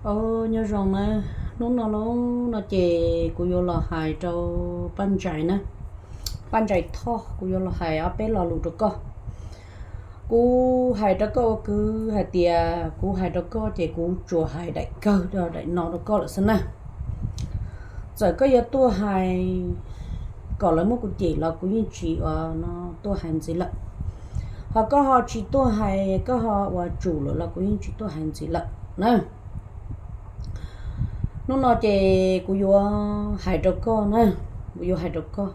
Au, nyob zoo na, hnub no, hnub no ces kuv yuav los hais rau Paj Ntsais na, Paj Ntsais Thoj, kuv yuav los hais ob peb lo lus rau koj. Kuv hais rau koj ua kwv hais tias kuv hais rau koj ces kuv tsuas hais daim kawg daim no rau koj lawm xwb na. Txawm koj yuav tuaj hais kom lawv muab kuv cem los kuv yeej tsis ua no tuaj hais ntxiv lawm. Ho koj ho tsis tuaj hais, koj ho ua tsum lawm los kuv yeej tsis tuaj hais ntxiv lawm na. Hnub no ces kuv yuav hais rau koj na, kuv yuav hais rau koj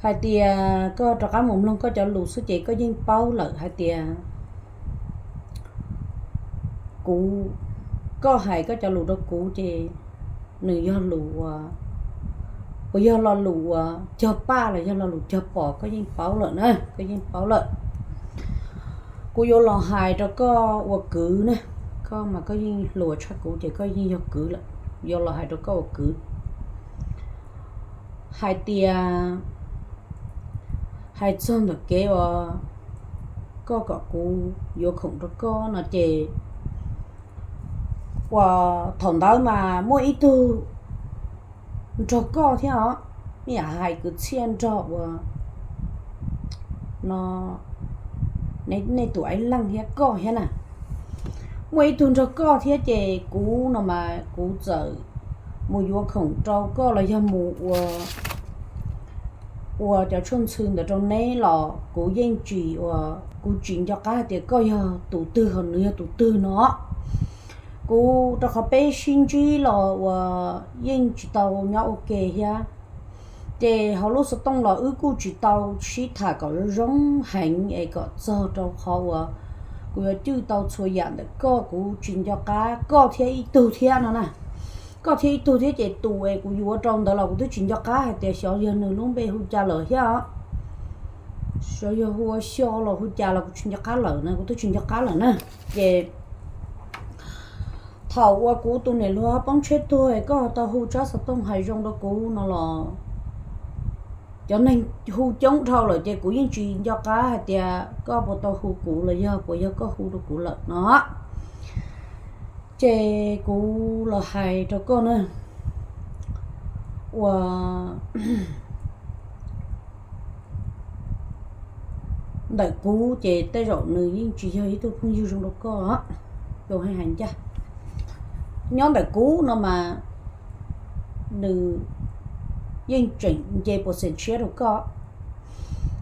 hais tias koj rov qab mus mloog koj cov lus xwb ces koj yeej paub lawm hais tias kuv, koj hais koj cov lus rau kuv ces nws yog lus ua, puas yog lo lus uas cog paj los yog lo lus cog pom, koj yeej paub lawm na, koj yeej paub lawm. Kuv yuav los hais rau koj ua kwv na, koj mas koj yeej hluas tshaj kuv ces koj yeej yog kwv lawm. Yuav los hais rau koj ua kwv hais tias, hais txog ntawm kev uas koj kom kuv yuav khoom rau koj no ces uas thaum ntawd mas muaj ib tug nrog koj thiab os, ib yam hais kwv txhiaj nrog uas no nej tus aib leej thiab koj thiab na. Muaj ib tug nrog koj thiab ces kuv no mas kuv txawm mus yuav khoom rau koj los yog mus ua, ua cov tshuaj ntxhw ntawd rau neb los kuv yeej tsis ua, kuv tsis nco qab hais tias koj yog tus twg ho nws yog tus twg no. Kuv rau qhov peb sib ntsib los uas yeej tsis tau nyob ua ke thiab. Ces hauv lub xov tooj los wb kuj tsis tau sib tham kom zoo zoo heev es kom txog rau qhov uas kuv yuav cwj tau txhua yam ntawm koj, kuv tsis nco qab koj thiab ib tug thiab no na. Koj thiab ib tug thiab ces tus es kuv yuav rau ntawd los kuv twb tsis nco qab hais tias xyov yog nws lub npe hu cas lawm thiab os. Xyov yog hu ua Xyo los hu cas los kuv tsis nco qab lawm na, kuv twb tsis nco qab lawm na. Ces thaum uas kuv tus niam hluas poob tsheb tuag koj tau hu tsab xov tooj hais zoo rau kuv no los cov neeg hu coob dhau lawm ces kuv yeej tsis nco qab hais tias koj puas tau hu kuv los yog puas yog koj hu rau kuv lawm no. Ces kuv los hais rau koj na, uas ntawm kuv ces tej zaum nws yeej tsis yog ib tug phooj ywg zoo rau koj, kuv hais hais ncaj. Nyob ntawm kuv no mas nws yeej tseem nce percent tshiab rau koj,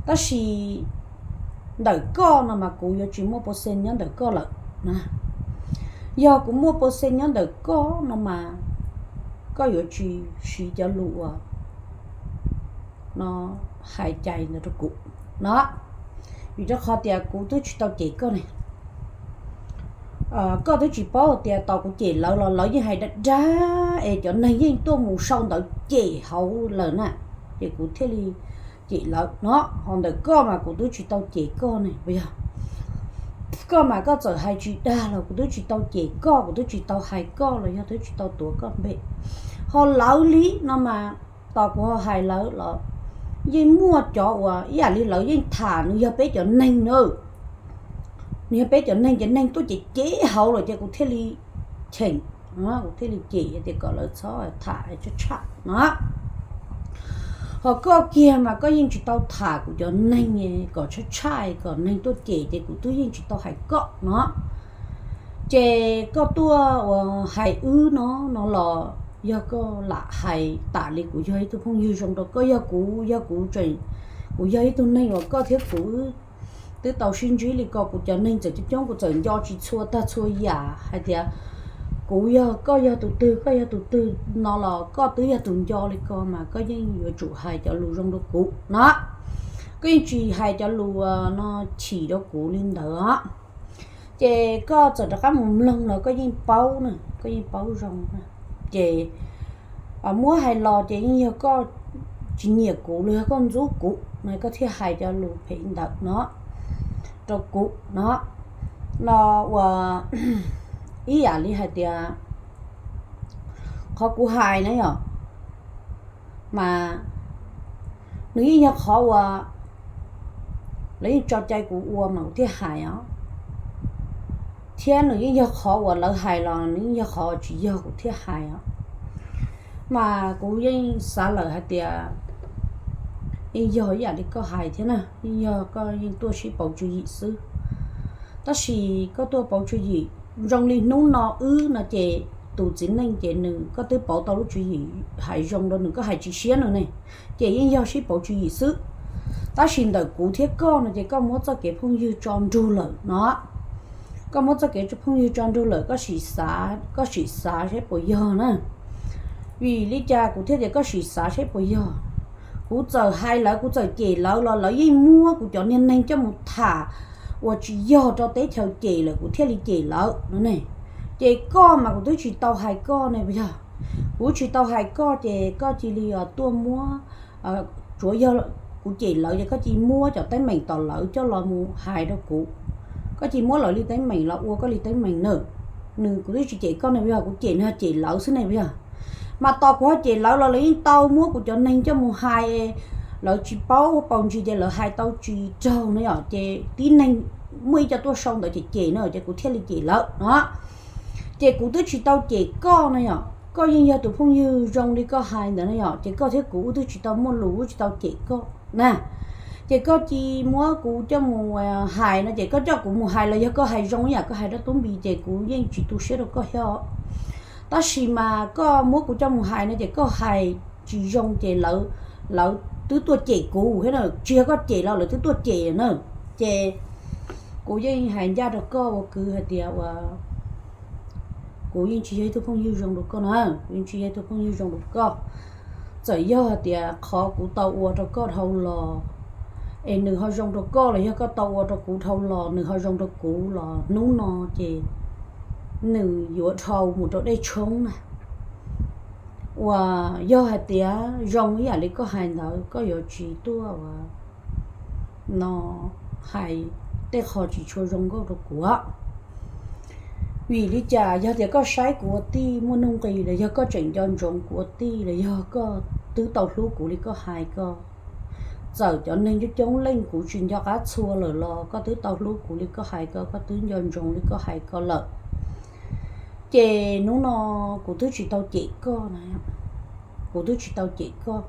tab sis ntawm koj no mas kuv yuav tsis muaj percent nyob ntawm koj lawm na. Yog kuv muaj percent nyob ntawm koj no mas koj yuav tsis siv cov lus uas no hais cais ntawd rau kuv no, vim rau qhov tias kuv twb tsis tau cem koj ne. Koj twb tsis paub tias tos kuv cem lawv los lawv yeej hais dag dag es cov neeg yeej tuaj mus sau ntawv cem hauv lawm na, ces kuv thiaj li cem lawv no. Ho ntawm koj mas kuv twb tsis tau cem koj ne, puas yog? Koj mas koj txawm hais tsis dag los kuv twb tsis tau cem koj, kuv twb tsis tau hais koj los yog twb tsis tau tuav koj npe. Ho lawv li no mas tos kuv ho hais lawv los yeej muaj cov uas ib yam li lawv yeej tham nws yog peb cov neeg na. Nws yog peb cov neeg ces neeg tuaj cem cem hauv lawm ces kuv thiaj li cheem, kuv thiaj li cem tias kom lawv txhob tham tshaj tshaj no. Ho koj kiag mas koj yeej tsis tau tham kuv cov neeg kom tshaj tshaj kom neeg tuaj cem ces kuv twb yeej tsis tau hais koj no. Ces koj tuaj uas hais wb no, no los yog koj lam hais tam li kuv yog ib tug phooj ywg zoo rau koj, yog kuv, yog kuv tseem, kuv yog ib tug neeg uas koj thiab kuv twb tau sib ntsib li ko, kuv cov neeg txawm coob coob kuv txawm nco tsis txhua tag txhua yam hais tias kuv yog, koj yog tus twg, koj yog tus twg no los koj twb yog tus nco li ko mas koj yeej yuav tsum hais cov lus zoo rau kuv no. Koj yeej tsis hais cov lus no chim rau kuv li ntawd os. Ces koj txawm rov qab mus mloog los koj yeej paub na, koj yeej paub zoo na. Ces muab hais los ces yeej yog koj tsis nyiam kuv los yog koj ntxub kuv mas koj thiaj hais cov lus phem ntawd no rau kuv no. No uas ib yam li hais tias qhov kuv hais na yom, mas nws yeej yog qhov uas lawv yeej tso cai kuv ua mas kuv thiaj hais os. thiab nws yeej yog qhov uas lawv hais los nws yeej yog qhov tsis yog kuv thiaj hais os. Mas kuv yeej xav lawm hais tias yeej yog ib yam li koj hais thiab na, yeej yog koj yeej tuaj sib pauv tswv yim xwb. Tab sis koj tuaj pauv tswv yim zoo li hnub no wb no ces tus txiv neej ces nws, koj twb pauv tau lub tswv yim hais zoo rau nws, koj hais tsis siab nws ne, ces yeej yog sib pauv tswv yim xwb. Tab sis ntawm kuv thiab koj no ces koj muab txoj kev phooj ywg tso nrug lawm no, koj muab txoj kev phooj ywg tso nrug lawm, koj sim xav, koj sim xav seb puas yog na. Vim li cas kuv thiaj tias koj sim xav seb puas yog? Kuv txawm hais lawv, kuv txawm cem lawv los lawv yeej muab kuv cov niag neeg coj mus tham uas tsis yog rau teb chaws cem lawm kuv thiaj li cem lawv no ne. Ces koj mas kuv twb tsis tau hais koj ne puas yog? Kuv tsis tau hais koj ces koj cia li tuaj muab, tsuav yog kuv cem lawv ces koj cia li muab cov teeb meem tom lawv coj los mus hais rau kuv. Koj cia li muab lawv li teeb meem los ua koj li teeb meem na. Nws, kuv twb tsis cem koj ne puas yog? Kuv cem nws, cem lawv xwb ne puas yog? Mas tos kuv ho cem lawv los lawv yeej tau muab kuv cov neeg coj mus hais, lawv tsis paub paus ntsis ces lawv hais tau tsis raug no yom, ces tib neeg muaj ib co tuaj sau ntawd ces cem na ces kuv thiaj li cem lawv no. Ces kuv twb tsis tau cem koj no yom, koj yeej yog tus phooj ywg zoo li koj hais ntawd no yom, ces koj thiab kuv wb twb tsis tau muaj lus, wb tsis tau cem koj na. Ces koj cia li muab kuv coj mus hais no ces koj coj kuv mus hais los yog koj hais zoo ib yam koj hais rau Tub Npis ces kuv yeej tsis tu siab rau koj thiab. Tab sis mas koj muab kuv coj mus hais no ces koj hais tsis zoo ces lawv, lawv twb tuaj cem kuv thiab na, tsis yog koj cem los lawv twb tuaj cem na. Ces kuv yeej hais ncaj rau koj ua kwv hais tias ua kuv yeej tsis yog ib tug phooj ywg zoo rau koj na, kuv yeej tsis yog ib tug phooj ywg zoo rau koj. Txawm yog hais tias qhov kuv tau ua rau koj dhau los es nws ho zoo rau koj los yog koj tau ua rau kuv dhau los nws ho zoo rau kuv los hnub no ces nws yuav dhau mus rau dej tshoob na. Uas yog hais tias zoo ib yam li koj hais ntawd koj yuav tsis tuaj ua no hais tej qho tsis tshua zoo nkauj rau kuv. Vim li cas yog tias koj saib kuv ua tij muaj nuj nqis los yog koj tseem nco ntsoov kuv ua tij los yog koj twb tau hlub kuv li koj hais ko, txawm cov neeg coob coob leej kuv tsis nco qab txhua lawm los koj twb tau hlub kuv li koj hais ko, koj twb nco ntsoov li koj hais ko lawm, ces hnub no kuv twb tsis tau cem koj na, kuv twb tsis tau cem koj.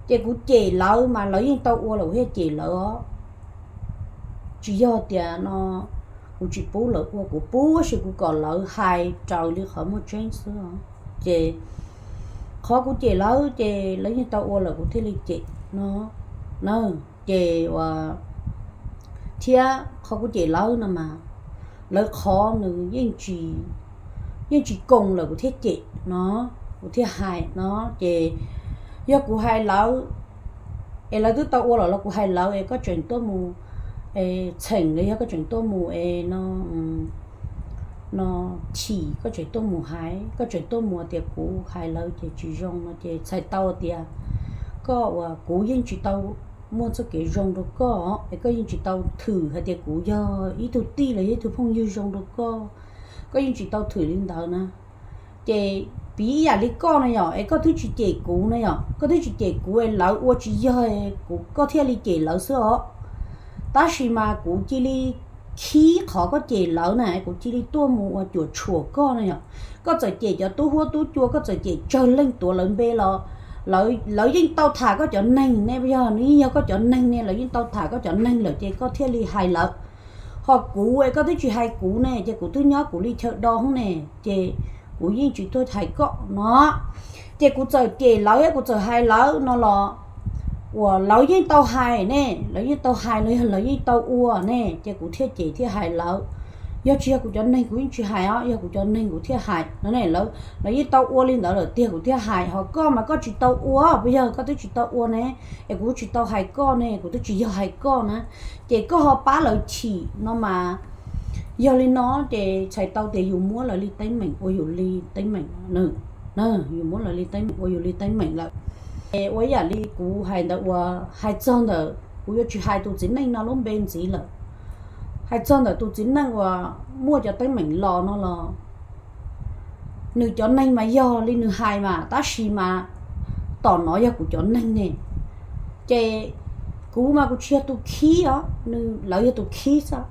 Ces kuv cem lawv mas lawv yeej tau ua lawm kuv thiaj cem lawv os. Tsis yog tias no kuv tsis pub lawv ua, kuv pub tab sis kuv kom lawv hais raws li qhov muaj tseeb xwb os. Ces qhov kuv cem lawv ces lawv yeej tau ua lawm kuv thiaj li cem no na. Ces ua thiab qhov kuv cem lawv no mas lawv qhov nws yeej tsis koom lawm kuv thiaj cem no, kuv thiaj hais no. Ces yog kuv hais lawv es lawv twb tau ua lawm los kuv hais lawv es koj tseem tuaj mus txheem los yog koj tseem tuaj mus es no no chim, koj tseem tuaj mus hais, koj tseem tuaj mus tias kuv hais lawv ces tsis zoo no ces txhais tau tias koj uas kuv yeej tsis tau muaj txoj kev zoo rau koj es koj yeej tsis tau thwm hais tias kuv yog ib tug tij los yog ib tug phooj ywg zoo rau koj, koj yeej tsis tau thwm li ntawd na. Ces piv ib yam li koj na yom, es koj twb tsis cem kuv na yom, koj twb tsis cem kuv es lawv ua tsis yog kuv, koj thiaj li cem lawv xwb os. Tab sis mas kuv cia li khib qhov koj cem lawv na, kuv cia li tuaj mus ua cuam tshuam koj na yom. Koj txawm cem cov tub huab tub cua, koj txawm cem tsawg leej tuav lawv npe los lawv yeej tau tham koj cov neeg ne, yog nws yeej yog koj cov neeg ne, lawv yeej tau tham koj cov neeg lawm ces koj thiaj li hais lawv. Ho kuv es koj twb tsis hais kuv ne, ces kuv twb nyob kuv li chaw do hub ne, ces kuv yeej tsis tuaj hais koj no. Ces kuv txawm cem lawv thiab kuv txawm hais lawv no los uas lawv yeej tau hais ne, lawv yeej tau hais los yog lawv yeej tau ua ne, ces kuv thiaj cem thiaj hais lawv. Yog tsis yog kuv cov neeg kuv yeej tsis hais os, yog kuv cov neeg kuv thiaj hais no ne. Lawv yeej tau ua li ntawd lawm tiag kuv thiaj hais, ho koj mas koj tsis tau ua, puas yog koj twb tsis tau ua ne, es kuv tsis tau hais koj ne, kuv twb tsis yog hais koj na, ces koj ho pab lawv chim no mas. Yog li no ces txhais tau tias yus muab lawv li teeb meem ua yus li teeb meem, yus muab lawv li teeb meem ua yus li teeb meem lawm. Es ua ib yam li kuv hais ntawd uas hais txog ntawm kuv yuav tsis hais tus txiv neej no lub npe ntxiv lawm. Hais txog ntawm tus txiv neej uas muaj cov teeb meem los no los nws cov neeg mas yog li nws hais mas, tab sis mas tom no yog kuv cov neeg ne. Ces kuv mas kuv tsis yog tus khib os, nws, lawv yog tus khib xwb,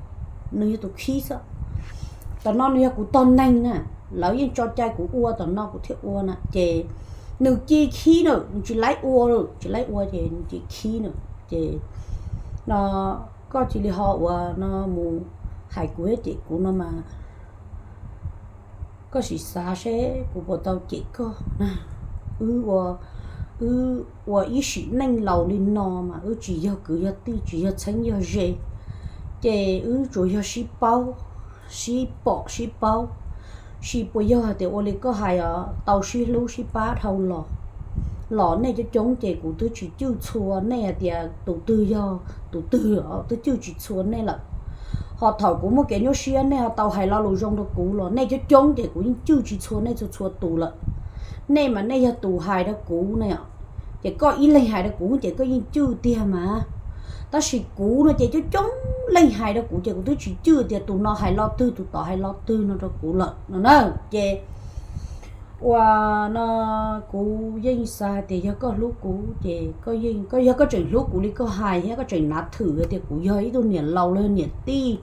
nws yog tus khib xwb. Tam no nws yog kuv tog neeg na, lawv yeej tso cai kuv ua, tam no kuv thiaj ua na. Ces nws cia khib na, nws tsis laib ua, tsis laib ua ces nws cia khib na. Ces no koj cia li ho ua no mus hais kuv thiab cem kuv no mas, koj sim xav seb kuv puas tau cem koj na. Wb ua, wb ua ib sim neej laus li no mas wb tsis yog kwv yog tij, tsis yog txheeb yog ze, ces wb tsuas yog sib paub, sib pom sib paub. Sis puas yog hais tias ua li koj hais os, tau sib hlub sib pab dhau los, los nej coob coob ces kuv twb tsis cwj txhua nej hais tias tus twg yog tus twg, twb cwj tsis txhua nej lawm. Ho thaum kuv muaj kev nyuaj siab nej ho tau hais lo lus zoo rau kuv los nej coob coob ces kuv yeej cwj tsis txhua nej txhua txhua tus lawm. Nej mas nej yog tus hais rau kuv ne, ces koj ib leeg hais rau kuv ces koj yeej cwj tiag mas. Tab sis kuv no ces coob coob leej hais rau kuv ces kuv twb tsis cwj tias tus no hais lo twg, tus tod hais lo twg no rau kuv lawm no na. Ces ua no kuv yeej xav hais tias yog koj hlub kuv ces koj yeej, koj yog koj tseem hlub kuv li koj hais thiab koj tseem nav thwm hais tias kuv yog ib tug niam laus los yog niam tij,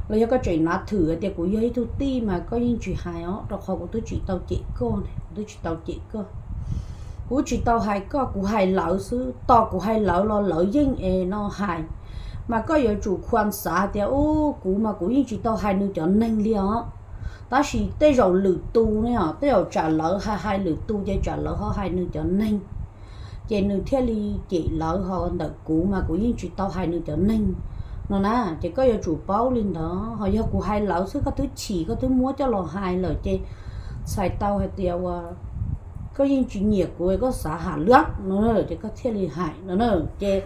los yog koj tseem nav thwm hais tias kuv yog ib tug tij mas koj yeej tsis hais os, rau qhov kuv twb tsis tau cem koj, kuv twb tsis tau cem koj. Kuv tsis tau hais koj, kuv hais lawv xwb, tos kuv hais lawv los lawv yeej es no hais. Mas koj yuav tsum khuam xav tias, u, kuv mas kuv yeej tsis tau hais nws cov neeg li os. Tab sis tej zaum lwm tus ne, tej zaum tsam lawv hais hais lwm tus ces tsam lawv ho hais nws cov neeg, ces nws thiaj li cem lawv. Ho ntawm kuv mas kuv yeej tsis tau hais nws cov neeg no na. Ces koj yuav tsum paub li ntawd, ho yog kuv hais lawv xwb koj twb chim koj twb muab coj los hais lawm ces txhais tau hais tias uas koj yeej tsis nyiam kuv, koj xav ham lwm no ces koj thiaj li hais no na. Ces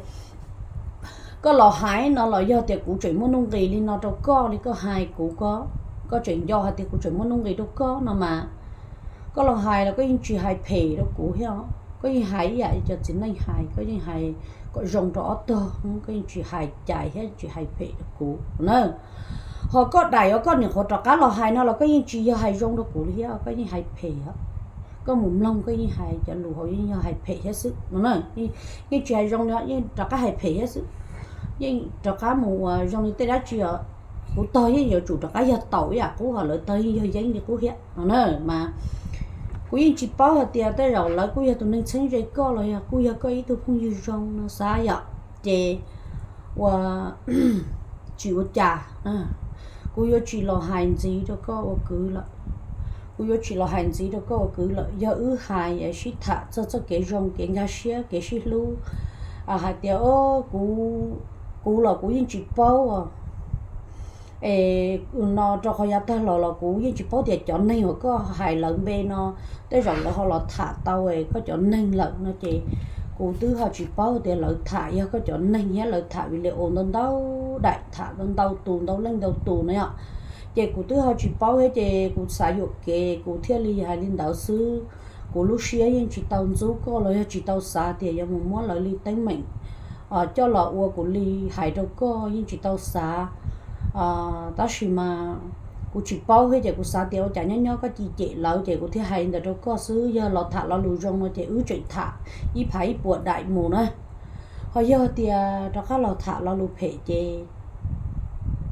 koj los hais no los yog tias kuv tseem muaj nuj nqis li no rau koj li koj hais kuv, koj, koj tseem nco hais tias kuv tseem muaj nuj nqis rau koj no mas, koj los hais los koj yeej tsis hais phem rau kuv thiab, koj yeej hais ib yam li cov txiv neej hais, koj yeej hais kom zoo rau ob tog, koj yeej tsis hais cais thiab tsis hais phem rau kuv na. Ho koj daim uas koj nyuam qhuav rov qab los hais no los koj yeej tsis yog hais zoo rau kuv li thiab, koj yeej hais phem os. Koj mus mloog koj yeej hais cov lus hauv yeej yog hais phem thiab xwb no na. Yeej tsis hais zoo li, yeej rov qab hais phem thiab xwb. Yeej rov qab mus ua zoo li tej dab tsi os. Kuv tog yeej yuav tsum rov qab yog taum ib yam qub, ho lawv tog yeej yog yeeb li qub thiab no na. Mas kuv yeej tsis paub hais tias tej zaum lawv kuj yog tus neeg txheeb ze koj los yog kuj yog koj ib tug phooj ywg zoo no xav yom. Ces ua tsis ua cas, kuv yuav tsis los hais ntxiv rau koj ua kwv lawm. Kuv yuav tsis los hais ntxiv rau koj ua kwv lawm. Yog wb hais sib tham txog txoj kev zoo, kev nkag siab, kev sib hlub, hais tias, o, kuv, kuv los kuv yeej tsis paub os. Es no rau qhov yav tag los los kuv yeej tsis paub tias cov neeg uas koj hais lawv npe no, tej zaum lawv ho los tham tau koj cov neeg lawm no ces kuv twb ho tsis paub tias lawv tham yog koj cov neeg thiab lawv tham video ntau ntau daim, tham ntau tus ntau leej ntau tus no yom. Ces kuv twb ho tsis paub thiab ces kuv xav yuam kev kuv thiaj li hais li ntawd xwb. Kuv lub siab yeej tsis tau ntxub koj los yog tsis tau xav tias yuav mus muab lawv li teeb meem coj los ua kuv li hais rau koj, yeej tsis tau xav. Tab sis mas kuv tsis paub thiab ces kuv xav tias ua cas nyob nyob koj cia li cem lawv ces kuv thiaj hais li ntawd rau koj xwb. Yog los tham lo lus zoo no ces wb tseem tham ib phav ib puas daim mus na. Ho yog tias rov qab los tham lo lus phem ces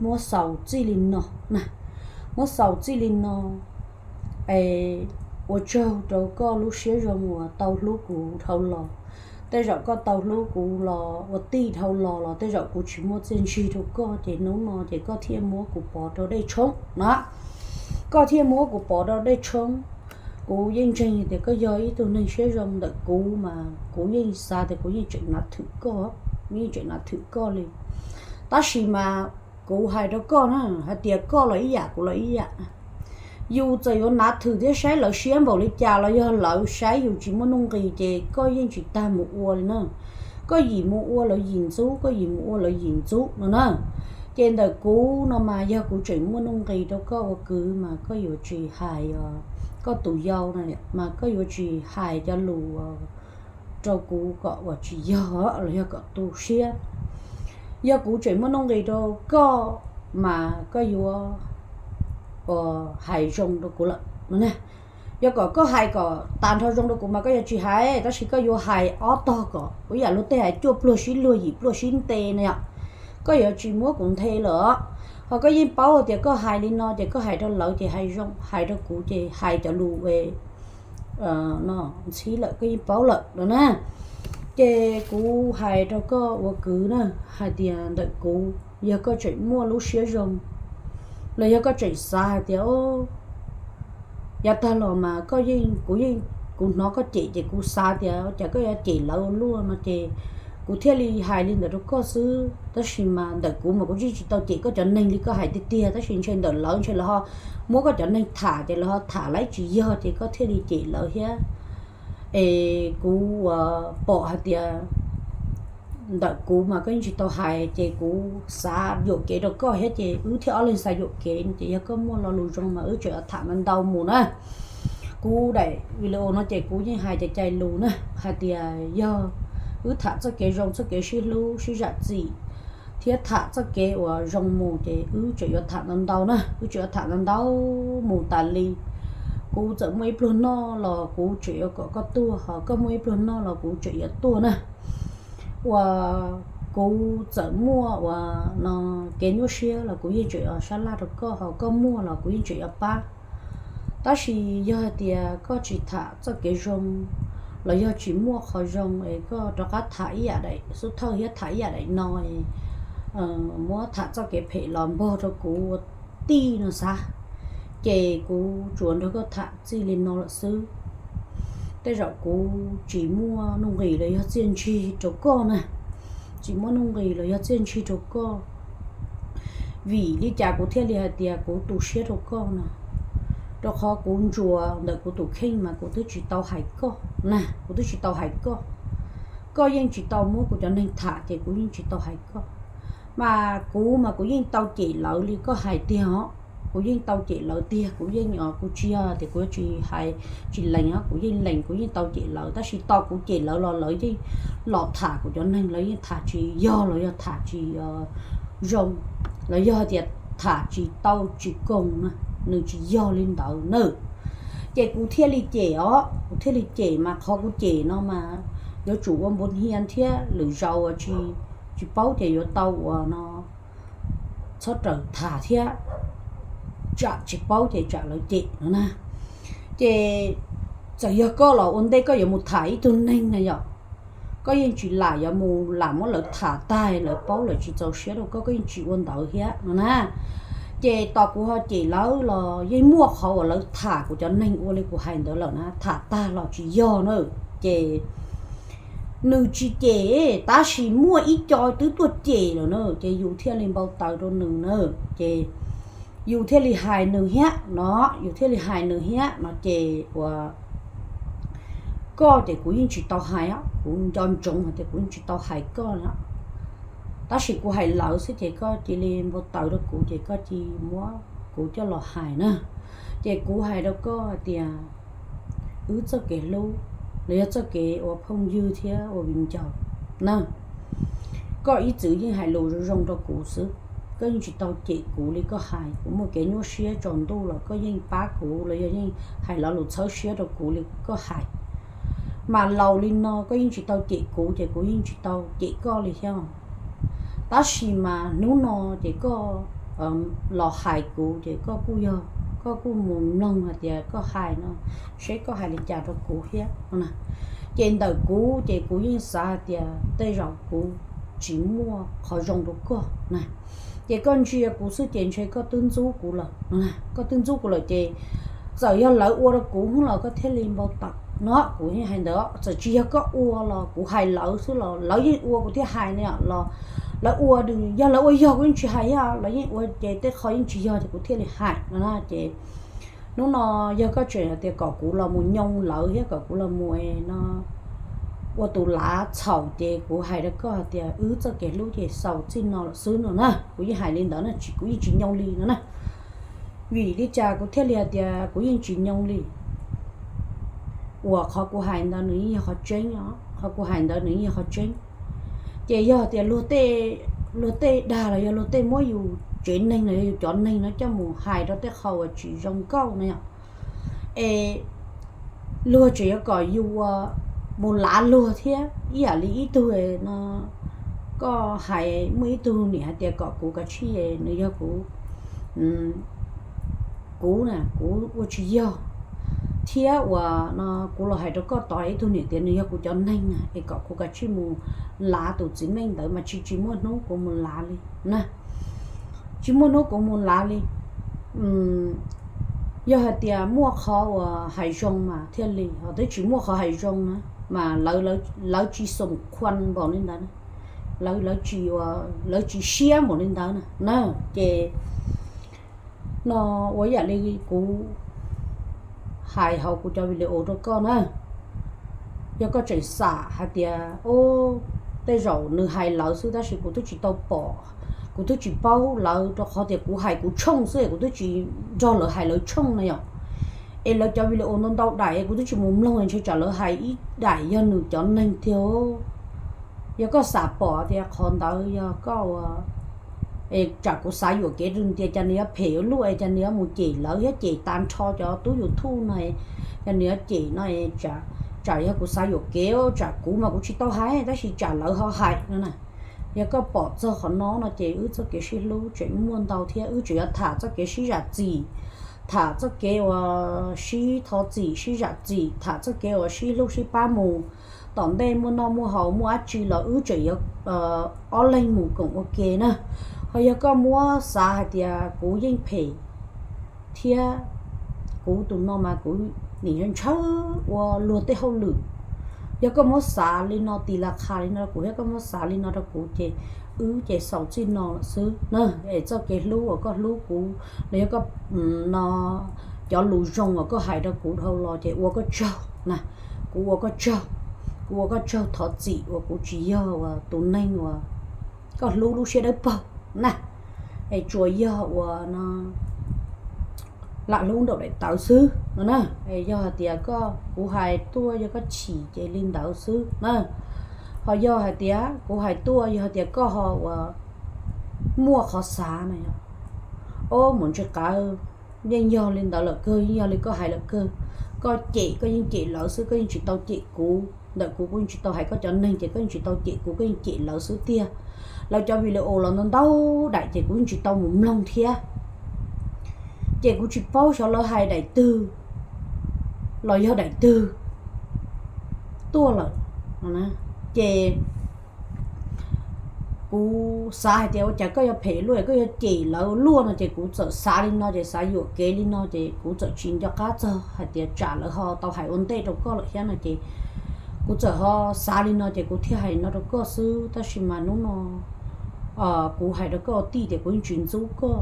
muab xaus txij li no na, muab xaus txij li no. Es ua tsaug rau koj lub siab zoo uas tau hlub kuv dhau los. Tej zaum koj tau hlub kuv los ua tij dhau los los tej zaum kuv tsis muaj txiaj ntsig rau koj ces hnub no ces koj thiaj muab kuv pov rau dej tshoob na. Koj thiaj muab kuv pov rau dej tshoob. Kuv yeej ntseeg tias koj yog ib tug neeg siab zoo ntawm kuv mas kuv yeej xav tias kuv yeej tseem nav thwm koj, yeej tseem nav thwm koj li. Tab sis mas kuv hais rau koj na, hais tias koj los ib yam kuv los ib yam. Yus txawm yuav nav thwm thiab saib lawv siab npaum li cas los yog lawv saib yus tsis muaj nuj nqis ces koj yeej tsis tas mus ua li na. Koj yim mus ua lawv yim ntxub, koj yim mus ua lawv yim ntxub no na. Ces ntawm kuv no mas yog kuv tseem muaj nuj nqis rau koj ua kwv mas koj yuav tsis hais, koj tus yau no mas koj yuav tsis hais cov lus rau kuv kom uas tsis yog los yog kom tu siab. Yog kuv tseem muaj nuj nqis rau koj mas koj yuav hais zoo rau kuv lawm no. Yog kom koj hais kom tas nrho zoo rau kuv mas koj yuav tsis hais, tab sis koj yuav hais ob tog kom ua yam luag tej hais cuaj pluag sib luag yim pluag sib nte no yom. Koj yuav tsis muab kuv nthe lawm os. Ho koj yeej paub tias koj hais li no ces koj hais rau lawv ces hais zoo, hais rau kuv ces hais cov lus no ntxhib lawm, koj yeej paub lawm no na. Ces kuv hais rau koj ua kwv na, hais tias ntawm kuv, yog koj tseem muaj lub siab zoo, los yog koj tseem xav hais tias, o, yav tag los mas koj yeej, kuv yeej, kuv hnov koj cem ces kuv xav tias cas koj yuav cem lawv ua luaj no ces kuv thiaj li hais li ntawd rau koj xwb. Tab sis mas ntawm kuv mas kuv yeej tsis tau cem koj cov neeg li, koj hais tiag tiag, tab sis ntshe ntawm lawv ntshe lawv ho muab koj cov neeg tham ces lawv ho tham lawv tsis yog ces koj thiaj li cem lawv thiab. Es kuv uas pom hais tias ntawm kuv mas koj yeej tsis tau hais ces kuv xav yuam kev rau koj thiab ces wb thiaj ob leeg xav yuam kev no ces yog koj muaj lo lus zoo mas wb tseem yuav tham ntau mus na. Kuv daim video no ces kuv yeej hais cov cai lus na, hais tias yog wb tham txoj kev zoo, txoj kev sib hlub sib zam txim thiab tham txoj kev uas zoo mus ces wb tseem yuav tham ntau ntau na, wb tseem yuav tham ntau ntau mus tas li. Kuv txawm muaj ib pluag noj los kuv tseem yuav kom koj tuaj, ho koj muaj ib pluag noj los kuv tseem yuav tuaj na. Uas kuv txawm muaj uas no kev nyuaj siab los kuv yeej tseem yuav sab laj rau koj, ho koj muaj los kuv yeej tseem yuav pab. Tab sis yog hais tias koj tsis tham txoj kev zoo, los yog tsis muaj qhov zoo es koj rov qab tham ib yam daim xub thawj thiab tham ib yam daim no, muab tham txoj kev phem los npog rau kuv ua tij no xav, ces kuv tsuas nrog koj tham txij li no lawm xwb. Tej zaum kuv tsis muaj nuj nqis los yog txiaj ntsig rau koj na, tsis muaj nuj nqis los yog txiaj ntsig rau koj. Vim li cas kuv thiaj li hais tias kuv tu siab rau koj no? Rau qhov kuv ntsuas ntawm kuv tus kheej mas kuv twb tsis tau hais koj na, kuv twb tsis tau hais koj. Koj yeej tsis tau muab kuv cov neeg tham ces kuv yeej tsis tau hais koj. Mas kuv mas kuv yeej tau cem lawv li koj hais tiag os. Kuv yeej tau cem lawv tiag, kuv yeej, kuv tsis yog tias kuv tsis hais, tsis lees os, kuv yeej lees, kuv yeej tau cem lawv, tab sis tos kuv cem lawv los lawv yeej los tham kuv cov neeg, lawv yeej tham tsis yog los yog tham tsis zoo, los yog tias tham tsis tau tsis koom na, nws tsis yog li ntawd na. Ces kuv thiaj li cem os, kuv thiaj li cem mas qhov kuv cem no mas yuav tsum ua npu hia thiab lwm zaus tsis, tsis paub ces yuav tau ua no txhob raws tham thiab, tsam tsis paub ces tsam lawv cem no na. Ces txawm yog koj los ua ntej koj yuav mus tham ib tug neeg na yom, koj yeej tsis lam yuav mus lam muab lawv tham tag lawv paub lawv tsis txaus siab rau koj, koj yeej tsis ua ntawd thiab no na. Ces tos kuv ho cem lawv los yeej muaj qhov uas lawv tham kuv cov neeg ua li kuv hais ntawd lawm na, tham tag los tsis yog na. Ces nws tsis cem, tab sis muaj ib co twb tuaj cem lawm na, ces yus thiaj li npau taws rau nws na. Ces yus thiaj li hais nws thiab no, yus thiaj li hais nws thiab no ces ua koj ces kuv yeej tsis tau hais, kuv nco ntsoov hais tias kuv yeej tsis tau hais koj no. Tab sis kuv hais lawv xwb ces koj cia li npau taws rau kuv ces koj cia li muab kuv coj los hais na. Ces kuv hais rau koj hais tias wb txoj kev hlub los yog txoj kev ua phooj ywg thiab ua viv ncaus na, koj ib txwm yeej hais lus zoo zoo rau kuv xwb. Koj yeej tsis tau cem kuv li koj hais, kuv muaj kev nyuaj siab tsaus ntuj los koj yeej pab kuv los yog yeej hais lo lus txhawb siab rau kuv li koj hais. Mas laus li no koj yeej tsis tau cem kuv ces kuv yeej tsis tau cem koj li thiab. Tab sis mas hnub no ces koj los hais kuv ces koj kuj yog, koj kuj mus mloog hais tias koj hais no seb koj hais li cas rau kuv thiab no na. Ces ntawm kuv ces kuv yeej xav hais tias tej zaum kuv tsis muaj qhov zoo rau koj na. Ces koj ntsia kuv xwb ces ntshe koj twb ntxub kuv lawm no na, koj twb ntxub kuv lawm ces txawm yog lawv ua rau kuv hnub los koj thiaj li npau taws no, kuv yeej hais ntawd. Txawm tsis yog koj ua los kuv hais lawv xwb los lawv yeej ua kuv thiaj hais no los lawv ua, yog lawv ua yog kuv yeej tsis hais thiab, lawv yeej ua ces tej qho yeej tsis yog ces kuv thiaj li hais no na. Ces hnub no yog koj tseem hais tias kom kuv los mus nyoo lawv thiab kom kuv los mus no ua tus lav txhaum ces kuv hais rau koj hais tias wb txoj kev hlub ces xaus txij no lawm xwb no na. Kuv yeej hais li ntawd na, tsis, kuv yeej tsis nyoo li no na. Vim li cas kuv thiaj li hais tias kuv yeej tsis nyoo li? Uas qhov kuv hais ntawd nws yeej yog qhov tseeb os, qhov kuv hais ntawd nws yeej yog qhov tseeb. Ces yog tias luag tej, luag tej dag los yog luag tej muab yus tsev neeg los yog yus cov neeg no coj mus hais rau tej qho uas tsis zoo nkauj no yom, es luag tseem yuav kom yus ua mus lav luag thiab. Ib yam li ib tug no, koj hais muaj ib tug niam hais tias kom kuv kav tsij, nws yog kuv kuv na kuv ua tsis yog, thiab uas no kuv los hais rau koj tod ib tug niam tias nws yog kuv cov neeg na es kom kuv kav tsij mus lav tus txiv neej ntawd mas tsis tsis muaj hnub kuv mus lav li na. Tsis muaj hnub kuv mus lav li. Yog hais tias muaj qhov uas hais zoo mas thiaj li, ho twb tsis muaj qhov hais zoo na, mas lawv tsis xom khuam npaum li ntawd, lawv tsis siab npaum li ntawd na. Ces no ua yam li kuv hais hauv kuv cov video rau koj na, yog koj tseem xav hais tias o tej zaum nws hais lawv xwb tab sis kuv twb tsis tau pom, kuv twb tsis paub lawv rau qhov tias kuv hais kuv tshooj xwb es kuv twb tsis nrog lawv hais lawv tshooj na yom, es lawv cov video ntau ntau daim es kuv twb tsis mus mloog ntshe tsam lawv hais ib daim yog nws cov neeg tiag. Yog koj xav pom tias qhov ntawd yog koj ua es tsam kuv xav yuam kev rau tias cas nws yuav phem ua luaj es cas nws yuav mus cem lawv thiab cem tag nrho cov tub YouTube no, cas nws yuav cem no, tsam yog kuv xav yuam kev, tsam kuv mas kuv tsis tau hais tab sis tsam lawv ho hais no na. Yog koj pom txog qhov no no ces wb txoj kev sib hlub tseem muaj ntau thiab, wb tseem yuav tham txoj kev sib zam txim, tham txoj kev uas sib thov txim sib zam txim, tham txoj kev uas sib hlub sib pab mus. Tom ntej muaj noj muaj haus muaj dab tsi los wb tseem yuav ob leeg mus koom ua ke na. Ho yog koj muab xav hais tias kuv yeej phem thiab kuv tus no mas kuv nim ntshaw ua luag tej hauj lwm, yog koj muab xav li no tis las qhas li no kuv thiab koj muab xav li no rau kuv ces wb ces xaus txij no lawm xwb na. Es txoj kev hlub uas koj hlub kuv los yog koj no cov lus zoo uas koj hais rau kuv dhau los ces ua koj tsaug na, kuv ua koj tsaug, kuv ua koj tsaug thov txim uas kuv tsis yog uas tus neeg uas koj hlub lub siab dawb paug na, es tsuas yog uas no lam hlub nraum daim tawv xwb no na. Es yog hais tias koj kuv hais tuaj yog koj chim ces li ntawd xwb na. Ho yog hais tias kuv hais tuaj yog hais tias koj ho uas muaj qhov xav na yog, o mus ntsis qav yeej yog li ntawd lawm kawg, yeej yog li koj hais lawm kawg. Koj cem koj yeej cem lawv xwb, koj yeej tsis tau cem kuv. Ntawm kuv kuv yeej tsis tau hais koj cov neeg ces koj yeej tsis tau cem kuv, koj yeej cem lawv xwb tiag. Lawv cov video los ntau ntau daim ces kuv yeej tsis tau mus mloog thiab. Ces kuv tsis paub xyov lawv hais daim twg los yog daim twg tuaj lawm. Ces kuv xav hais tias ua cas koj yuav phem luaj, koj yuav cem lawv luaj no ces kuv txawm xav li no ces xav yuam kev li no ces kuv txawm tsis nco qab txog hais tias tsam lawv ho tau hais ua ntej rau koj lawm thiab no ces kuv txawm ho xav li no ces kuv thiaj hais no rau koj xwb. Tab sis mas hnub no kuv hais rau koj ua tij tias kuv yeej tsis ntxub koj.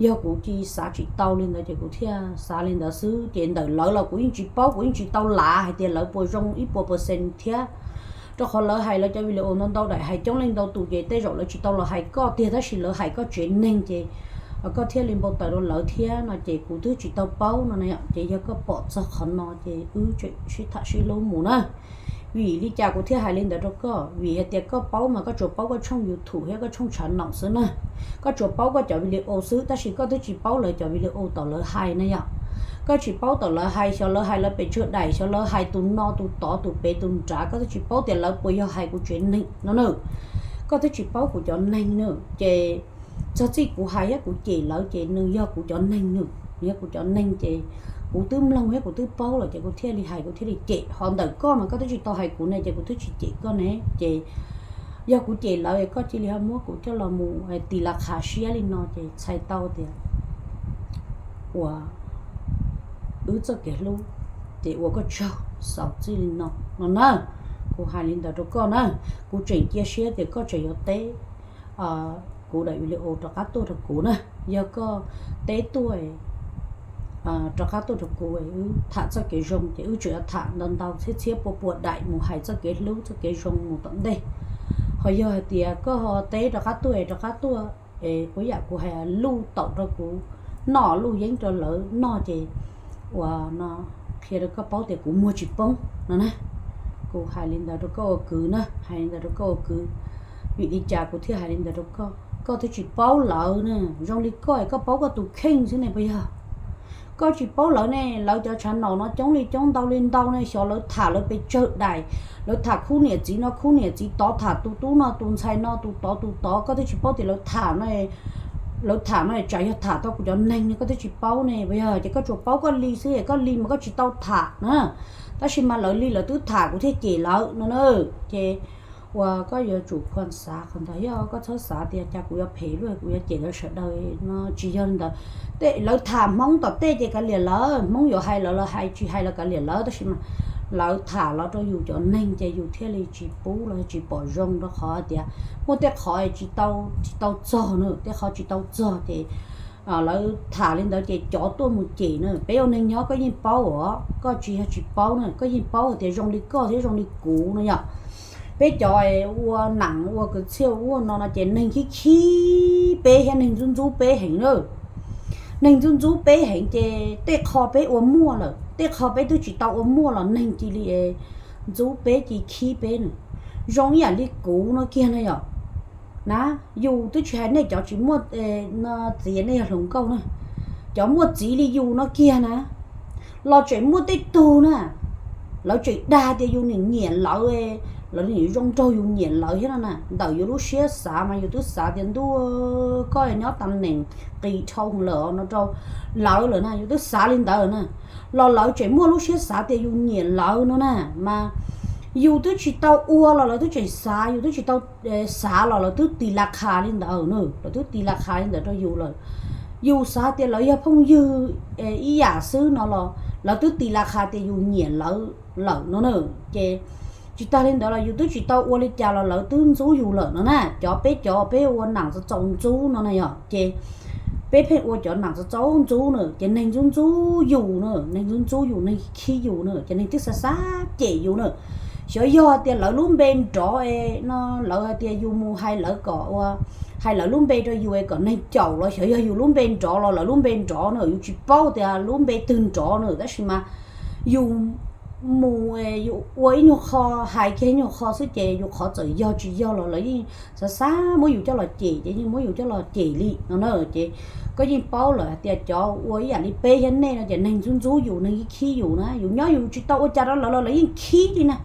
Yog kuv cia xav tsis tau li ntawd ces kuv thiaj xav li ntawd xwb. Ces ntawm lawv los kuv yeej tsis paub, kuv yeej tsis tau lav hais tias lawv puas zoo ib puas percent thiab, rau qhov lawv hais lawv cov video ntau ntau daim hais coob leej ntau tus ces tej zaum lawv tsis tau los hais koj tiag tab sis lawv hais koj tsev neeg ces koj thiaj li npau taws rau lawv thiab no ces kuv twb tsis tau paub no na. Ces yog koj pom txog qhov no ces wb tseem sib tham sib hlub mus na. Vim li cas kuv thiaj hais li ntawd rau koj? Vim hais tias koj paub mas koj tsuas paub koj tshooj YouTube thiab koj tshooj tshav naum xwb na. Koj tsuas paub koj cov video xwb tab sis koj twb tsis paub lawv cov video tom lawv hais na yom. Koj tsis paub tom lawv hais, xyov lawv hais lawv pes tsawg daim, xyov lawv hais tus no tus tod tus pem tus nrad, koj twb tsis paub tias lawv puas yog hais kuv tsev neeg no na. Koj twb tsis paub kuv cov neeg na. Ces txog txij kuv hais thiab kuv cem lawv ces nws yog kuv cov neeg na, nws yog kuv cov neeg ces kuv twb mloog thiab kuv twb paub lawm ces kuv thiaj li hais kuv thiaj li cem. Ho ntawm koj mas koj twb tsis tau hais kuv ne ces kuv twb tsis cem koj ne. Ces yog kuv cem lawv koj cia li ho muab kuv coj los mus tis las qhav siab li no ces txhais tau tias uas wb txoj kev hlub ces ua koj tsaug xaus txij li no no na. Kuv hais li ntawd rau koj na, kuv tseem cia siab tias koj tseem yuav teb kuv daim video rov qab tuaj rau kuv na. Yog koj teb tuaj rov qab tuaj rau kuv, wb tham txoj kev zoo ces wb tseem yuav tham ntau ntau txhiab txhiab pua pua daim mus hais txoj kev hlub txoj kev zoo mus tom ntej. Ho yog hais tias koj ho teb rov qab tuaj rov qab tuaj es ua yam kuv hais luj taum rau kuv noj luj yeeb rau lawv noj ces uas no qhia rau koj paub tias kuv muag tsis poob no na. Kuv hais li ntawd rau koj ua kwv na, hais li ntawd rau koj ua kwv. Vim li cas kuv thiaj hais li ntawd rau koj? Koj twb tsis paub lawv ne, zoo li koj es koj paub koj tus kheej xwb ne puas yog? Koj tsis paub lawv ne, lawv cov tshav naum no coob li coob ntau li ntau ne, xyov lawv tham lawv pes tsawg daim, lawv tham khub niam txiv no khub niam txiv tod, tham tus tub no tus ntxhais no tus tod tus tod, koj twb tsis paub tias lawv tham no lawv tham no tsam yog tham tau kuv cov neeg no koj twb tsis paub ne, yog ces koj tsuas paub koj li xwb es koj li mas koj tsis tau tham na. Tab sis mas lawv li lawv twb tham kuv thiaj cem lawv no na. Ces uas koj yuav tsum khuam xav qhov ntawd thiab, koj txhob xav tias cas kuv yuav phem luaj kuv yuav cem lawv sawv daws no, tsis yog li ntawd. Tej lawv tham Hmoob tom tej ces kav liam lawv, Hmoob yuav hais lawv los hais, tsis hais los kav liam lawv, tab sis mas lawv tham los rau yus cov neeg ces yus thiaj li tsis pub los tsis pom zoo rau qhov tias muaj tej qhov tsis tau, tsis tau txog na, tej qhov tsis tau txog ces lawv tham li ntawd ces cov tuaj mus cem na. Peb ua neeg nyob koj yeej paub os, koj tsis yog tsis paub na, koj yeej paub hais tias zoo li koj thiab zoo li kuv no yom. Peb cov ua nam ua kwv txhiaj ua no no ces neeg khib khib peb thiab neeg ntxub ntxub peb heev na. Neeg ntxub ntxub peb heev ces tej qho peb ua muaj lawm, tej qho peb twb tsis tau ua muaj los neeg cia li ntxub peb cia li khib peb na. Zoo ib yam li kuv no kiag na yom. Na, yus twb tsis hais nej cov tsis muaj txiv, nej yog hluas nkauj na, cov muaj txiv li yus no kiag na, los tseem muaj tej tug na, lawv tseem dag tias yus nim nyiam lawv, lawv nim zoo nraug yus nyiam lawv thiab no na. Ntawm yus lub siab xav mas yus twb xav tias ntuj, koj nyob tam neem qis dhau lawm no rau lawv lawm na, yus twb xav li ntawd na. Los lawv tseem muaj lub siab xav tias yus nyiam lawv no na, mas yus twb tsis tau ua los lawv twb tseem xav, yus twb tsis tau xav los lawv twb tis las khas li ntawd na, lawv twb tis las khas li ntawd rau yus lawm. Yus xav tias lawv yog phooj ywg ib yam xwb no los lawv twb tis las khas tias yus nyiam lawv lawm no na. Ces tsis tag li ntawd los yus twb tsis tau ua li cas los lawv twb ntxub yus lawm no na. Cov peb cov peb ua nam txaus txaus ntxub no na yom, ces peb pheej ua cov nam txaus txaus ntxub na, ces neeg ntxub ntxub yus na, neeg ntxub ntxub yus, neeg khib yus na, ces neeg twb xav xav cem yus na. Xyov yog tias lawv lub npe nrov no, lawv hais tias yus mus hais lawv kom ua, hais lawv lub npe rau yus es kom neeg caum los xyov yog yus lub npe nrov los lawv lub npe nrov na, yus tsis paub tias lub npe twg nrov na, tab sis mas yus mus yus ua ib nyuag qho, hais kiag ib nyuag qho xwb ces yus qhov txawm yog tsis yog los lawv yeej xav xav muab yus coj los cem, ces yeej muab yus coj los cem li no na. Ces koj yeej paub lawm hais tias cov ua ib yam li peb thiab nej no ces neeg ntxub ntxub yus, neeg khib khib yus na, yus nyob yus tsis tau ua cas rau lawv los lawv yeej khib li na.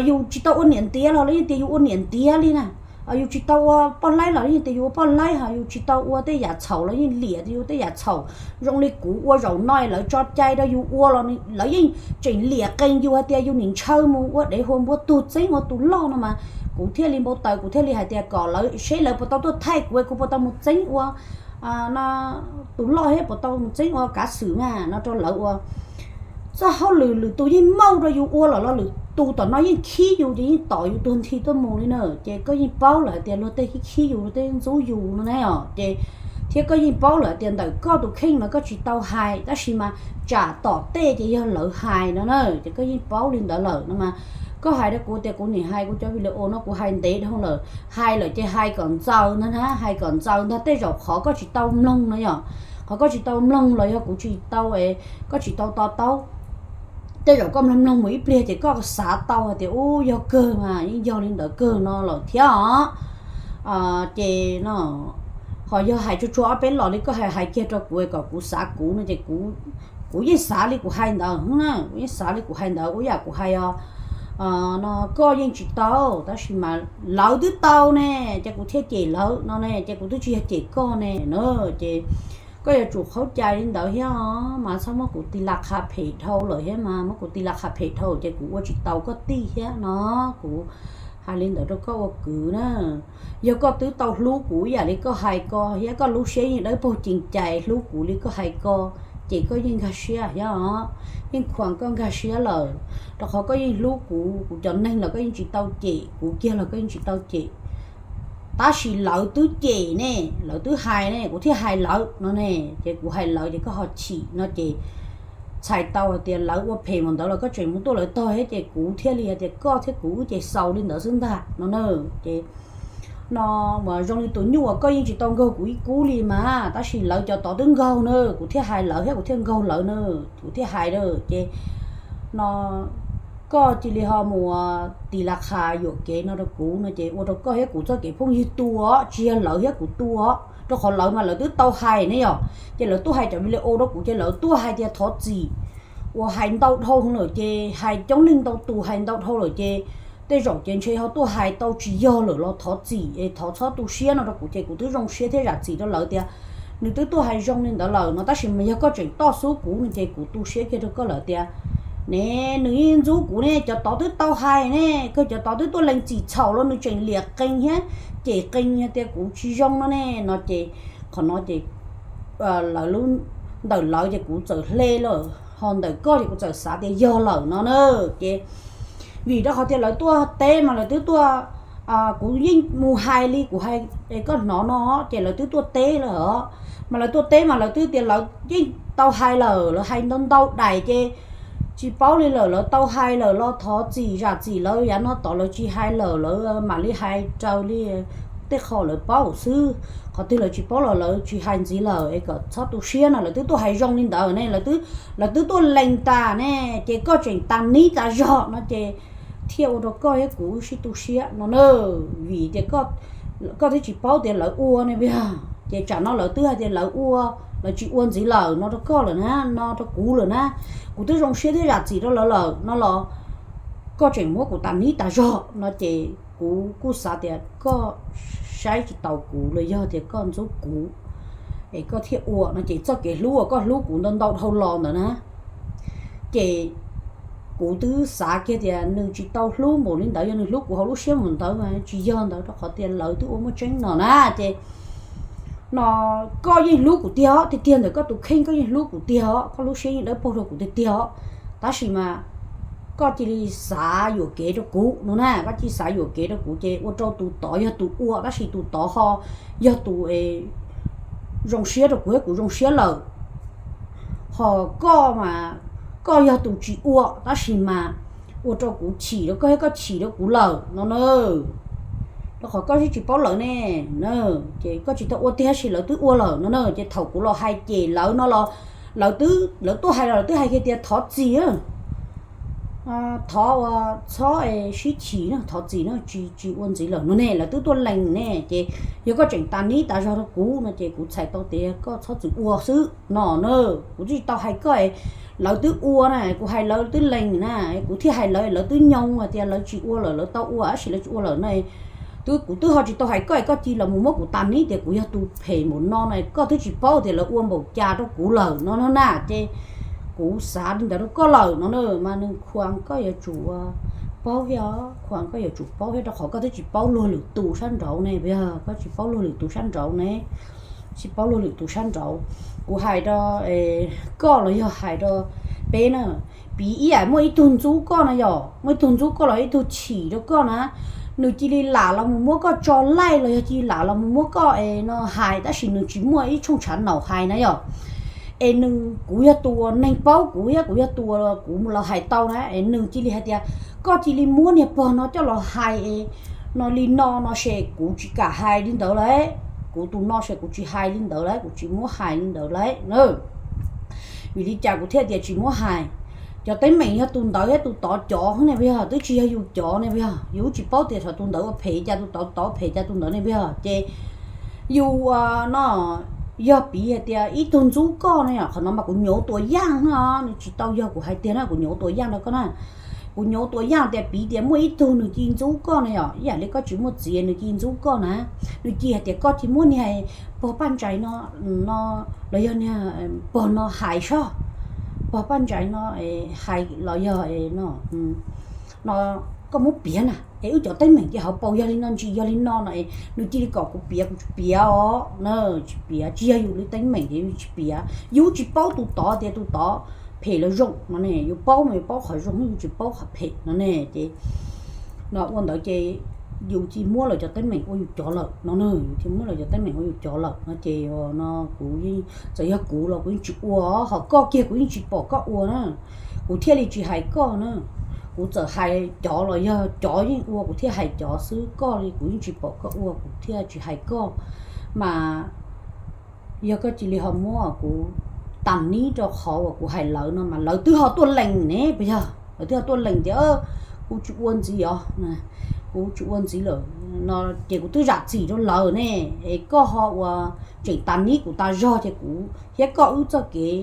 Yus tsis tau ua niam ntiav los lawv yeej tias yus ua niam ntiav li na. Yus tsis tau ua poj laib los lawv yeej tias yus ua poj laib, ho yus tsis tau ua tej yam txhaum los yeej liam tias yus ua tej yam txhaum. Zoo li kuv ua zaum no lawv tso cai rau yus ua los lawv yeej tseem liam qees yus hais tias yus nim ntshaw mus ua dev hua npuab tug txeeb ua tus loj no mas kuv thiaj li npau taws, kuv thiaj li hais tias kom lawv seb lawv puas tau tuaj thaij kuv, kuv puas tau mus txeeb ua tus loj thiab puas tau mus txeeb ua kav xwm mas no rau lawv ua. Txoj hauj lwm lwm tus yeej muaj rau yus ua lawm los lwm tus tom no yeej khib yus ces yeej tom yus tuag nthi tuaj mus li na. Ces koj yeej paub lawm hais tias luag tej khib khib yus, luag tej ntxub yus no na os. Ces thiab koj yeej paub lawm hais tias ntawm koj tus kheej mas koj tsis tau hais, tab sis mas tsam tom tej ces yog lawv hais no na. Ces koj yeej paub li ntawd lawm no mas koj hais rau kuv tias kuv nim hais kuv cov video no kuv hais ntev dhau lawm, hais lawm ces hais kom ntxaws ntag na, hais kom ntxaws ntag. Tej zaum qhov koj tsis tau mloog no yom, qhov koj tsis tau mloog los yog kuv tsis tau, koj tsis tau to taub. Tej zaum koj mloog mloog mus ib pliag ces koj xav tau hais tias ub, yog kawg mas yeej yog li ntawd kawg no lawm thiab os. Ces no ho yog hais tsuag tsuag ob peb los li koj hais hais kiag rau kuv kom kuv xav kuv no ces kuv yeej xav li kuv hais ntawd na, kuv yeej xav li kuv hais ntawd, ua yam kuv hais os. No koj yeej tsis tau, tab sis mas lawv twb tau ne, ces kuv thiaj cem lawv no ne, ces kuv twb tsis yog cem koj ne na. Ces koj yuav tsum khaub cai li ntawd thiab os, mas txhob muab kuv tis las qha phem dhau lawm thiab, mas muab kuv tis las qha phem dhau ces kuv ua tsis tau koj tij thiab no. Kuv hais li ntawd rau koj ua kwv na. Yog koj twb tau hlub kuv ib yam li koj hais ko thiab, koj lub siab yeej dawb paug cees cais hlub kuv li koj hais ko, ces koj yeej nkag siab thiab os, yeej khuam koj nkag siab lawm. Rau qhov koj yeej hlub kuv, kuv cov neeg los koj yeej tsis tau cem, kuv kiag los koj yeej tsis tau cem. Tab sis lawv twb cem ne, lawv twb hais ne, kuv thiaj hais lawv no ne, ces kuv hais lawv ces koj ho chim no ces txhais tau hais tias lawv ua phem mus ntawd los koj tseem mus tuaj lawv tog thiab, ces kuv thiaj li hais tias koj thiab kuv wb ces xaus li ntawd xwb ntag no na. Ces no mas zoo li tus nyuj uas koj yeej tsis tau nkaug kuv ib kub li mas, tab sis lawv cov tod twb nkaug na, kuv thiaj hais lawv thiab kuv thiaj nkaug lawv na, kuv thiaj hais na. Ces no koj cia li ho mus tis las qha yuam kev no rau kuv no ces ua rau koj thiab kuv txoj kev phooj ywg tu os, tsis yog lawv thiab kuv tu os, rau qhov lawv mas lawv twb tau hais ne yom, ces lawv tuaj hais cov video rau kuv ces lawv tuaj hais tias thov txim, uas hais ntau dhau lawm ces hais coob leej ntau tus hais ntau dhau lawm ces tej zaum ces ntshe ho tuaj hais tau tsis yog lawm los thov txim, thov txhob tu siab no rau kuv. Ces kuv twb zoo siab thiab zam txim rau lawv tias nws twb tuaj hais zoo li ntawd lawm no, tab sis mas yog koj tseem toj xub kuv no ces kuv tu siab kiag rau koj lawm tias ne, nws yeej ntxub kuv ne, cov tod twb tau hais ne, kawg cov tod twb tuaj lees txim txhaum los nws tseem liam qees thiab cem qees hais tias kuv tsis zoo no ne no ces qhov no ces lawv, ntawm lawv ces kuv txawm hle lawm, ho ntawm koj ces kuv txawm xav tias yog lawm no na. Ces vim rau qhov tias lawv tuaj teb mas lawv twb tuaj, kuv yeej mus hais li kuv hais koj hnov no, ces lawv twb tuaj teb lawm os. Mas lawv tuaj teb mas lawv twb tias lawv yeej tau hais lawm, lawv hais ntau ntau daim ces tsis paub li lawm, lawv tau hais lawm los thov txim zam txim lawv yav no tod lawv tsis hais lawm, lawv mam li hais raws li tej qho lawv paub xwb. Qhov twg lawv tsis paub los lawv tsis hais ntxiv lawm es kom txhob tu siab no. Lawv twb tuaj hais zoo li ntawd ne, lawv twb tuaj lees tas ne, ces koj tseem tas nib tas zog no ces thiaj ua rau koj thiab kuv wb sib tu siab no na. Vim tias koj twb tsis paub tias lawv ua ne, ces tsam no lawv twb hais tias lawv ua, lawv tsis ua ntxiv lawm no rau koj lawm na, no rau kuv lawm na. Kuv twb zoo siab thiab zam txim rau lawv lawm no los koj tseem muab kuv tas nib tas zog no ces kuv kuj xav tias koj saib tsis taus kuv los yog tias koj ntxub kuv es koj thiaj ua no ces txoj kev hlub uas koj hlub kuv ntau ntau dhau los ntawd na, ces kuv twb xav kiag tias nws tsis tau hlub npaum li ntawd, yog nws hlub kuv hauv lub siab npaum ntawd mas tsis yog ntawd, rau qhov tias lawv twb ua muaj tseeb no na. Ces no koj yeej hlub kuv tiag os, tiag tiag ntawm koj tus kheej koj yeej hlub kuv tiag os, koj lub siab yeej dawb paug rau kuv tiag tiag os, tab sis mas koj cia li xav yuam kev rau kuv no na, koj cia li xav yuam kev rau kuv ces ua rau tus tod yog tus ua tab sis tus tod ho yog tus zoo siab rau kuv thiab kuv zoo siab lawm. Ho koj mas koj yog tus tsis ua tab sis mas ua rau kuv chim rau koj thiab koj chim rau kuv lawm no na. Rau qhov koj twb tsis paub lawv ne, ces koj tsis tau ua tiag tab sis lawv twb ua lawm no na, ces thaum kuv los hais cem lawv no los lawv twb, lawv tuaj hais los lawv twb hais kiag tias thov txim, thov ua txhob sib chim no, thov txim no, tsis, tsis ua ntxiv lawm no ne, lawv twb tuaj lees ne, ces yog koj tseem tas nib tas zog rau kuv no ces kuv txhais tau tias koj txhob txwm ua xwb no na. Kuv twb tsis tau hais koj, lawv twb ua na, kuv hais lawv twb lees na, kuv thiaj hais lawv, lawv twb nyoo hais tias lawv tsis ua lawm, lawv tau ua tab sis lawv tsis ua lawm na. Twb kuv twb ho tsis tau hais koj, koj cia li los mus muab kuv tas nib tias kuv yog tus phem npaum no na, koj twb tsis paub tias lawv ua npaum cas rau kuv lawm no no na, ces kuv xav li ntawd rau koj lawm no na, mas nws khuas koj yuav tsum paub thiab, khuas koj yuav tsum paub thiab rau qhov koj twb tsis paub luag lwm tus sab nraud ne, puas yog? Koj tsis paub luag lwm tus sab nraud ne, tsis paub luag lwm tus sab nraud. Kuv hais rau koj los yog hais rau peb na, piv ib yam muaj ib tug ntxub koj na yom, muaj ib tug ntxub koj los ib tug chim rau koj na, nws cia li lam los mus muab koj tso laij los yog cia li lam los mus muab koj es no hais tab sis nws tsis muaj ib tshooj tshav naum hais na yom. Es nws, kuv yog tus uas neeg paub kuv thiab kuv yog tus uas kuv los hais tau na, es nws cia li hais tias koj cia li muab niag pog no coj los hais es no li no no ces kuv tsis kam hais li ntawd lauj, kuv tus no ces kuv tsis hais li ntawd lauj, kuv tsis muab hais li ntawd lauj na. Vim li cas kuv thiaj tias tsis muab hais? Cov teeb meem yog tus ntawd thiab tus tod cov ne, puas yog? Twb tsis yog yus cov ne, puas yog? Yus tsis paub tias thaum tus ntawd ua phem cas tus tod, tod phem cas tus ntawd ne, puas yog? Ces yus no yog piv hais tias ib tug ntxub koj ne, qhov no mas kuv nyuav tua yaj no, nws tsis tau yog kuv hais tiag na, kuv nyuav tua yaj rau koj na. Kuv nyuav tua yaj tias piv tias muaj ib tug nws cia li ntxub koj na yom, ib yam li koj tsis muaj txiv nws cia li ntxub koj na, nws cia li hais tias koj cia li muab niag pog Paj Ntsais no, no los yog niag pog no hais soj, pog Paj Ntsais no hais los yog no, no koj muab piav na, es wb cov teeb meem ces hauv paus yog li no ntsis yog li no no, es nws cia li kom kuv piav, kuv tsis piav os na, tsis piav, tsis yog yus li teeb meem ces yus tsis piav. Yus tsis paub tus tod tias tus tod phem los zoo no ne, yus paub mas yus paub qhov zoo, yus tsis paub qhov phem no ne, ces no ua ntawd ces yus cia li muab lawv cov teeb meem ua yus cov lawm no, yus cia li muab lawv cov teeb meem ua yus cov lawm no ces no kuv yeej, txawm yog kuv los kuv yeej tsis ua, ho koj kiag kuv yeej tsis pom koj ua na, kuv thiaj li tsis hais koj na. Kuv txawm hais cov los yog cov yeej ua kuv thiaj hais cov xwb, koj li kuv yeej tsis pom koj ua kuv thiaj tsis hais koj. Mas yog koj cia li ho muab kuv tas nib rau qhov uas kuv hais lawv no mas lawv twb ho tuaj lees ne, puas yog? Lawv twb ho tuaj lees tias kuv tsis ua ntxiv os, kuv tsis ua ntxiv lawm no, ces kuv twb zam txim rau lawv ne, es koj ho ua tseem tas nib kuv tas zog ces kuv thiab koj wb txoj kev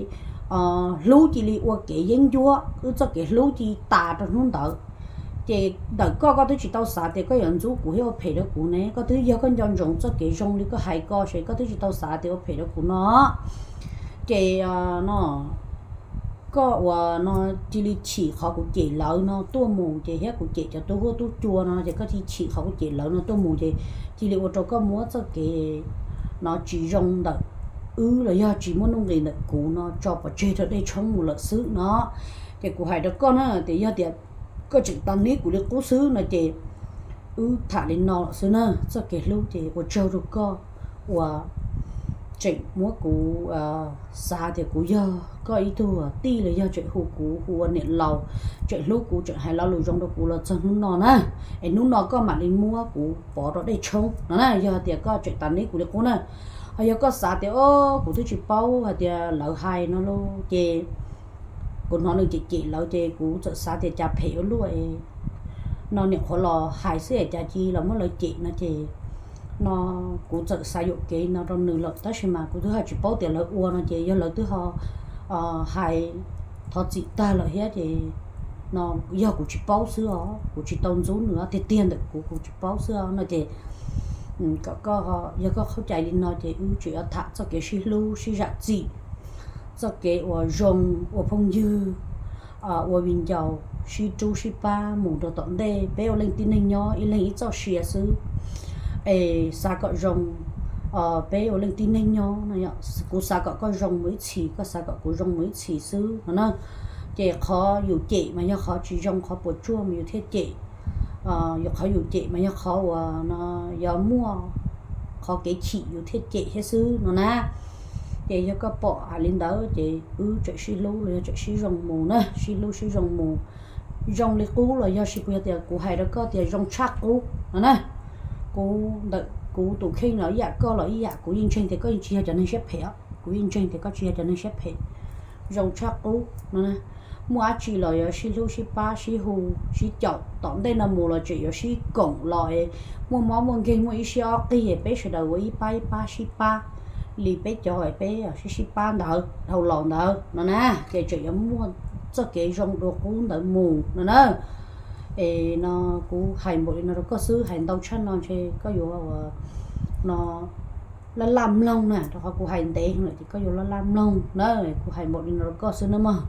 hlub cia li ua kev yeeb ncuab, wb txoj kev hlub cia li tas rau hnub ntawd. Ces ntawm koj, koj twb tsis tau xav tias koj yuav ntxub kuv thiab ua phem rau kuv ne, koj twb yog koj nco ntsoov txoj kev zoo li koj hais ko ces koj twb tsis tau xav tias ua phem rau kuv no. Ces no koj uas no cia li chim qhov kuv cem lawv no tuaj mus ces thiab kuv cem cov tub huab tub cua no ces koj cia li chim qhov kuv cem lawv no tuaj mus ces cia li ua rau koj muab txoj kev no tsis zoo ntawm wb los yog tsis muaj nuj nqis ntawm kuv no tso pov tseg rau dej tshoob mus lawm xwb no. Ces kuv hais rau koj na tias yog tias koj tseem tas neb kuv li qub xwb no ces wb tham li no lawm xwb na. Txoj kev hlub ces ua tsaug rau koj uas tseem muab kuv xav tias kuv yog koj ib tug tij los yog tseem hu kuv hu ua niam laus, tseem hlub kuv tseem hais lo lus zoo rau kuv los txog hnub no na. Es hnub no koj mam li muab kuv pov rau dej tshoob no na. Yog tias koj tseem tas neb kuv li qub na, ho yog koj xav tias o kuv twb tsis paub hais tias lawv hais no lauj ces kuv hnov nws cem cem lawv ces kuv txawm xav tias cas phem ua luaj es no niam qhuav los hais xwb es cas cia los muab lawv cem no ces no kuv txawm xav yuam kev no rau nws lawm tab sis mas kuv twb ho tsis paub tias lawv ua no ces yog lawv twb ho hais thov txim tag lawm thiab ces no yog kuv tsis paub xwb os, kuv tsis tau ntxub nws tiag tiag ntawm kuv, kuv tsis paub xwb os no ces kom koj, yog koj qhov cai li no ces wb tseem yuav tham txoj kev sib hlub sib zam txim, txoj kev uas zoo ua phooj ywg, ua viv ncaus sib rub sib pab mus rau tom ntej. Peb ua leej tib neeg nyob ib leeg ib txoj sia xwb es xav kom zoo. Peb ua leej tib neeg nyob no, kuv xav kom koj zoo mus ib txhis, koj xav kom kuv zoo mus ib txhis xwb no na. Ces qhov yus cem mas yog qhov tsis zoo, qhov puas tsuaj mas yus thiaj cem. Yog qhov yus cem mas yog qhov uas no yog muaj qhov kev chim yus thiaj cem thiab xwb no na. Ces yog koj pom hais li ntawd ces wb tseem sib hlub los yog tseem sib zoo mus na, sib hlub sib zoo mus. Zoo li qub los yog tsis puas yog tias kuv hais rau koj tias zoo tshaj qub no na. Kuv ntawm kuv tus kheej los ib yam, koj los ib yam, kuv yeej ntseeg tias koj yeej tsis yog cov neeg siab phem os, kuv yeej ntseeg tias koj tsis yog cov neeg siab phem. Zoo tshaj qub no na. Muaj dab tsi los yuav sib hlub sib pab sib hu sib caum, tom ntej no mus los tseem yuav sib koom los es muaj mob muaj nkeeg muaj ib siab ob qig es peb sawv daws ua ib pab ib pab sib pab li peb cov es peb sib sib pab ntawd dhau los ntawd no na. Ces tseem yuav muaj txoj kev zoo dua qub ntawd mus no na. Es no kuv hais npaum li no rau koj xwb, hais ntau tshaj no ntshe koj yuav no laj laj mloog na, rau qhov kuv hais ntev lawm ces koj yuav laj laj mloog na. Kuv hais npaum li no rau koj xwb na mog.